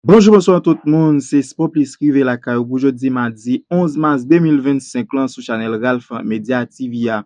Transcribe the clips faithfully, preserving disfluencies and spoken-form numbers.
Bonjou, bonswa tout moun, se Sport Plus rive lakay ou pou jodi madi onz mas de mil vennsenk lan sou chanèl Ralph Media T V a.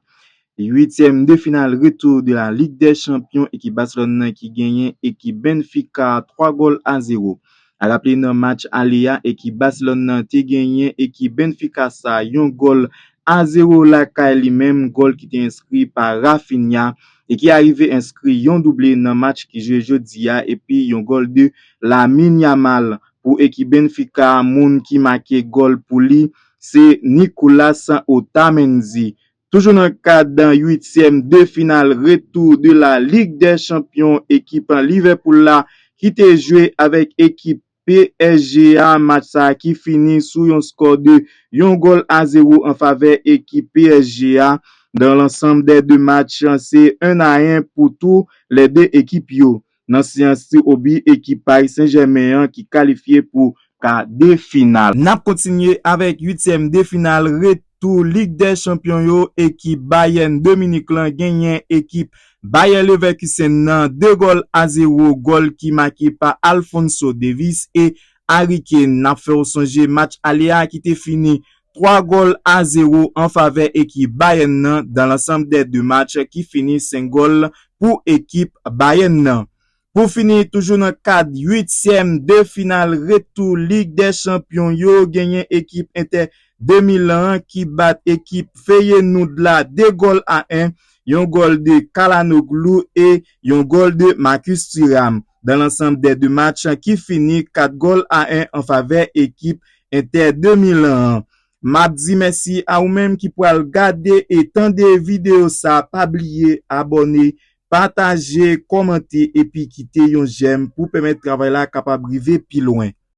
Uityèm de final retou de la Ligue des Champions, ekip Barcelone nan ki genyen ekip Benfica twa gòl a zewo. A raple, nan match ale a, ekip Barcelone nan te genyen ekip Benfica sa yon gòl a zewo lakay li menm, gòl ki te enskri pa Raphinha e ki arive enskri yon double nan match ki jwe jodi a, epi yon gòl de Lamine Yamal. Pou ekip Benfica, moun ki make gòl pou li se Nicolas Otamendi. Toujou nan kad uityèm de final retou de la Ligue des Champions, ekip Liverpool la ki te jwe avèk ekip P S G a, match sa ki fini sou yon skò de yon gòl a zewo an favè ekip P S G a. Dans l'ensemble des deux matchs, se un à un pou tou lè de ekip yo. Nan seyans tir o bi, ekip Paris Saint-Germain an ki kalifye pou ka de final. N ap kontinye avèk uityèm de final retou Ligue des Champions yo. Ekip Bayern de Munich lan genyen ekip Bayer Leverkusen nan de gòl a zewo, gòl ki make pa Alphonso Davies e Harry Kane. N ap fè w sonje match ale a ki te fini twa gòl a zewo an favè ekip Bayern nan dans l'ensemble des deux matchs, ki fini senk gòl pou ekip Bayern nan. Pou fini, toujou nan kad uityèm de final retou Ligue des Champions yo, genyen ekip Inter de Milan an ki bat ekip Feyenoord la de gòl a en, yon gòl de Calhanoglu e yon gòl de Marcus Thuram. Dans l'ensemble des deux matchs, ki fini kat gòl a en an favè ekip Inter de Milan an. M ap di mèsi a ou menm ki pral gade e tande videyo sa. Pa bliye abòne, pataje, kòmante epi kite yon jèm pou pèmèt travay la kapab rive pi lwen.